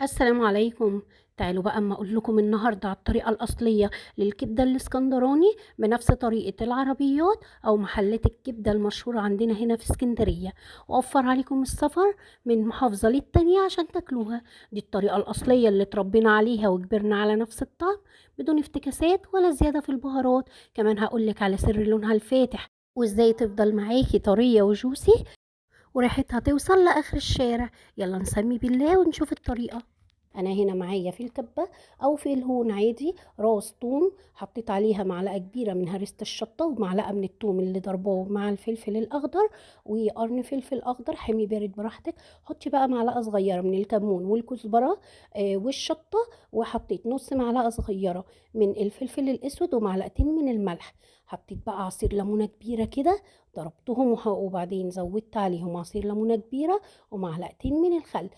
السلام عليكم. تعالوا بقى اما اقول لكم النهارده على الطريقة الاصلية للكبده الاسكندراني بنفس طريقه العربيات او محلات الكبده المشهورة عندنا هنا في اسكندريه، واوفر عليكم السفر من محافظة للتانيه عشان تاكلوها. دي الطريقة الاصلية اللي اتربينا عليها وكبرنا على نفس الطعم بدون افتكاسات ولا زيادة في البهارات. كمان هقولك على سر لونها الفاتح وازاي تفضل معاكي طرية وجوسي وريحتها توصل لاخر الشارع. يلا نسمي بالله ونشوف الطريقة. انا هنا معايا في الكبه او في الهون عادي راس توم، حطيت عليها معلقه كبيرة من هريسه الشطه ومعلقة من التوم اللي ضرباه مع الفلفل الاخضر وقرن فلفل اخضر حامي بارد براحتك. حطي بقى معلقه صغيرة من الكمون والكزبره والشطه، وحطيت نص معلقه صغيرة من الفلفل الاسود ومعلقتين من الملح. حطيت بقى عصير ليمونه كبيرة كده ضربتهم، وبعدين زودت عليهم عصير ليمونه كبيرة ومعلقتين من الخل.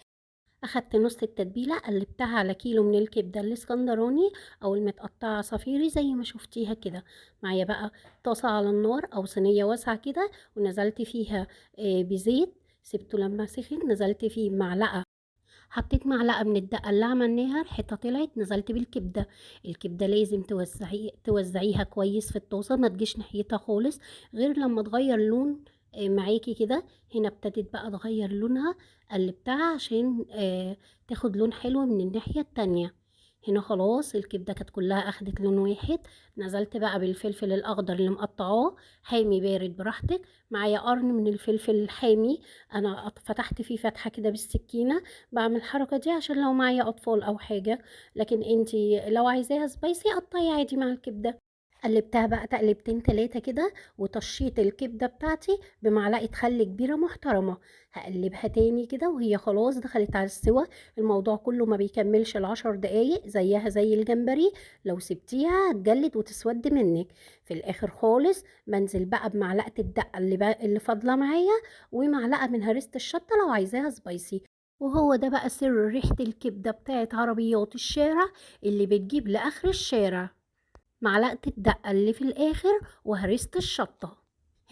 اخدت نص التتبيله قلبتها على كيلو من الكبده الاسكندراني او المتقطعة صفيري زي ما شفتيها كده. معايا بقى طاسه على النار او صينية واسعة كده، ونزلت فيها بزيت، سبته لما سخن نزلت فيه معلقه، حطيت معلقه من الدقة اللي عملناها ريحتها طلعت، نزلت بالكبده. الكبده لازم توزعيها كويس في الطاسه، ما تجيش ناحيتها خالص غير لما تغير لون معاكي كده. هنا ابتدت بقى تغير لونها، قلبتها عشان تاخد لون حلو من الناحية التانية. هنا خلاص الكبدة كانت كلها اخدت لون واحد. نزلت بقى بالفلفل الاخضر اللي مقطعاه حامي بارد براحتك. معايا قرن من الفلفل الحامي انا فتحت فيه فتحة كده بالسكينة، بعمل الحركة دي عشان لو معايا اطفال او حاجة، لكن انتي لو عايزاها سبايسي قطعي عادي مع الكبدة. قلبتها بقى تقلبتين تلاتة كده، وطشيت الكبدة بتاعتي بمعلقة خل كبيرة محترمة. هقلبها تاني كده وهي خلاص دخلت على السوا. الموضوع كله ما بيكملش العشر دقايق، زيها زي الجمبري لو سبتيها هتجلد وتسود منك. في الاخر خالص بنزل بقى بمعلقة الدقة اللي فاضلة معايا ومعلقة من هريسة الشطة لو عايزاها سبايسي. وهو ده بقى سر ريحة الكبدة بتاعت عربيات الشارع اللي بتجيب لآخر الشارع، معلقة الدقة اللي في الآخر وهريسة الشطة.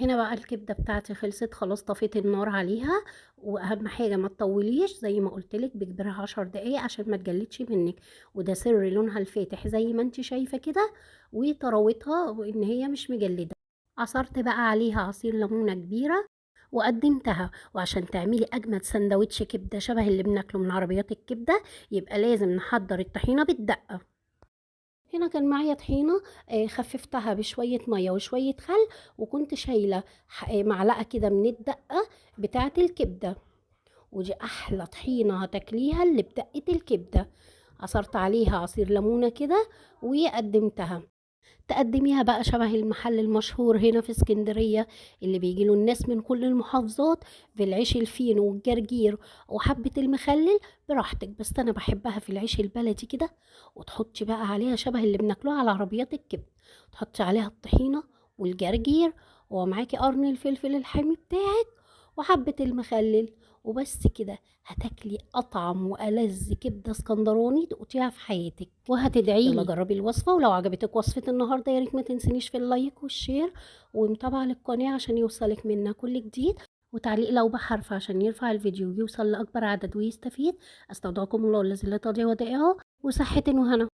هنا بقى الكبدة بتاعتي خلصت خلاص، طفيت النار عليها. وأهم حاجة ما تطوليش زي ما قلتلك، بكبرها 10 دقايق عشان ما تجلدش منك، وده سر لونها الفاتح زي ما انت شايفة كده وطراوتها وإن هي مش مجلدة. عصرت بقى عليها عصير ليمونة كبيرة وقدمتها. وعشان تعملي أجمد سندوتش كبدة شبه اللي بناكله من عربيات الكبدة يبقى لازم نحضر الطحينة بالدقة. هنا كان معايا طحينة، خففتها بشوية مية وشوية خل، وكنت شايلة معلقة كده من الدقة بتاعة الكبدة، ودي أحلى طحينة هتاكليها اللي بدقة الكبدة. عصرت عليها عصير ليمونة كده وقدمتها. تقدميها بقى شبه المحل المشهور هنا في اسكندرية اللي بيجيله الناس من كل المحافظات بالعيش الفينو والجرجير وحبة المخلل براحتك، بس أنا بحبها في العيش البلدي كده. وتحطي بقى عليها شبه اللي بناكلوها على عربيات الكبد، تحطي عليها الطحينة والجرجير ومعاكي قرن الفلفل الحامي بتاعك وحبة المخلل، وبس كده هتاكلي أطعم وألذ كبدة اسكندراني دقتيها في حياتك وهتدعيلي. يلا جربي الوصفة، ولو عجبتك وصفة النهاردة يا ريت ما تنسينيش في ال like وال share ومتابعة للقناة عشان يوصلك منا كل جديد، وتعليق لو بحرف عشان يرفع الفيديو ويوصل لأكبر عدد ويستفيد. أستودعكم الله الذي لا تضيع ودائعه، وصحة وهنا.